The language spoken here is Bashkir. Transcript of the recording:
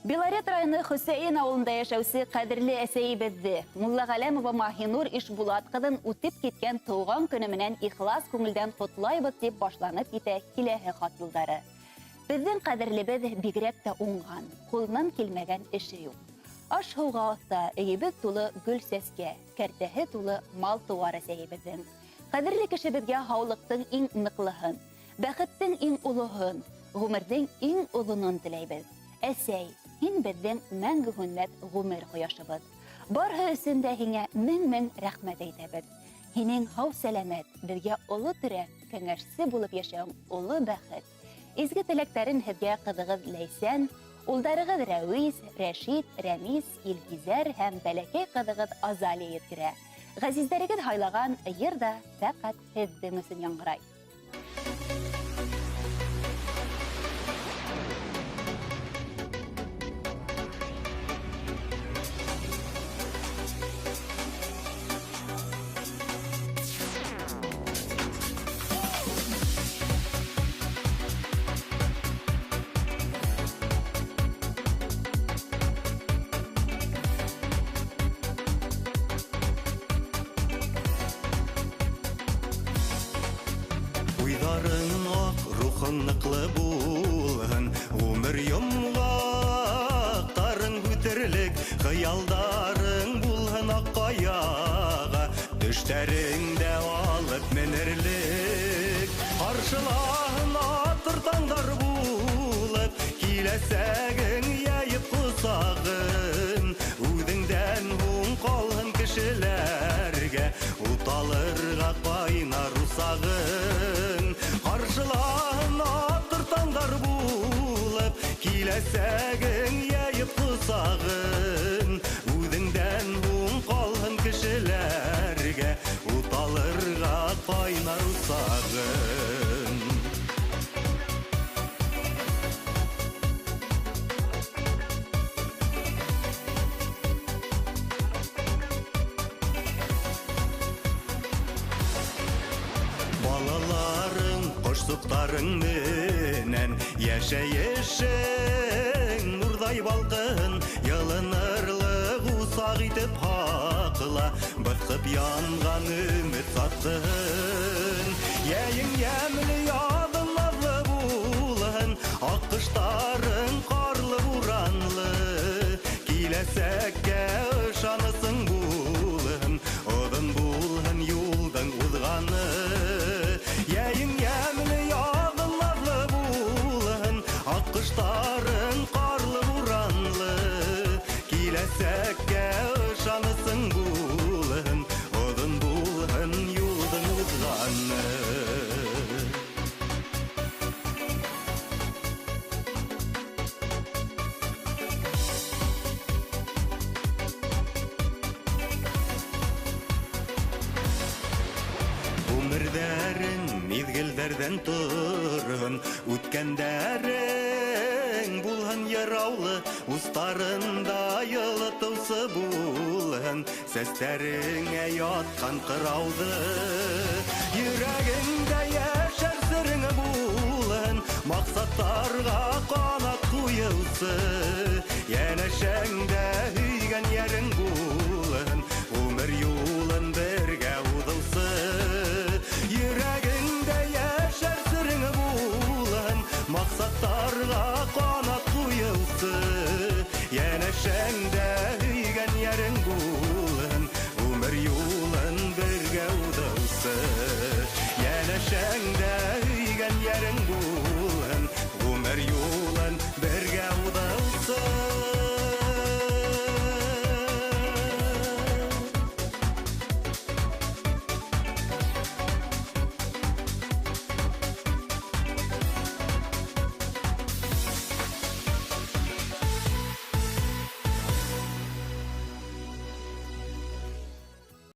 Белорет районы Хөсәйен ауылында йәшәүсе ҡәҙерле әсәйебеҙҙе Муллағәләмова Маһинур Ишбулат ҡыҙын үтеп киткән тыуған көнө менән ихлас күңелдән ҡотлайбыҙ тип башланып китә киләһе хат юлдары. Беҙҙең ҡәҙерлебеҙ бигерәк тә уңған, ҡулынан килмәгән эше юҡ. Аш-һыуға оҫта, өйөбөҙ тулы гөл-сәскә, кәртәһе тулы мал-тыуар әсәйебеҙҙең. Ҡәҙерле кешебеҙгә һаулыҡтың иң ныҡлыһын, бәхеттең иң олоһон, ғүмерҙең иң оҙонон теләйбеҙ. Әсәй, һин беҙҙең мәңге һүнмәҫ ғүмер ҡояшыбыҙ. Барыһы өсөн дә һиңә мең-мең рәхмәт әйтәбеҙ. Һинең һау-сәләмәт, беҙгә оло терәк, кәңәшсе булып йәшәүең оло бәхет. Изге теләктәрен һеҙгә ҡыҙығыҙ Ләйсән, улдарығыҙ Рәүис, Рәшит, Рәмис, Илгизәр һәм бәләкәй ҡыҙығыҙ Азалия еткерә. Ғәзиздәрегеҙ һайлаған йыр ҙа фәҡәт һеҙҙең өсөн яңғырай. Уйҙарың аҡ, рухың ныҡлы булһын, ғүмер йомғаҡтарың һүтерлек, хыялдарың булһын аҡ ҡаяға, төштәреңдә алып менерлек. Ҡаршылаһын атыр таңдар булып, киләсәгең йәйеп ҡосағын, үҙеңдән һуң ҡалһын кешеләргә, уталырға ҡайнар усағың. Ҡаршылаһын атыр таңдар булып, киләсәгең йәйеп ҡосағын, үҙеңдән һуң ҡалһын кешеләргә, уталырға ҡайнар усағың. Балаларың, ҡошсоҡтарың менән йәшәйешең нурҙай балҡыһын, йылынырлыҡ усаҡ итеп һаҡла, быҫҡып янған өмөт сатҡыһын. Йәйең йәмле, яҙың наҙлы булһын, аҡ ҡыштарың ҡарлы буранлы, киләсәккә ышанысың булһын, оҙон булһын юлдың уҙғаны. Йәйең йәмле, яҙың наҙлы булһын, аҡ ҡыштарың ҡарлы буранлы, киләсәккә ышанысың булһын, оҙон булһын юлдың уҙғаны. Ғүмерҙәрең миҙгелдәрҙән торһон, үткәндәрең булһын йыраулы, устарында йылытыусы булһын, сәстәреңә ятҡан ҡырауҙы. Йөрәгеңдә йәшәр серең булһын, маҡсаттарға ҡанат ҡуйыусы, йәнәшәңдә һөйгән йәрең булһын, ғүмер юлын бергә уҙыусы. Йөрәгеңдә йәшәр серең булһын, маҡсаттарға ҡанат ҡуйыусы, йәнәшәңдә һөйгән йәрең булһын, ғүмер юлын бергә уҙыусы. Йәнәшәңдә һөйгән йәрең булһын,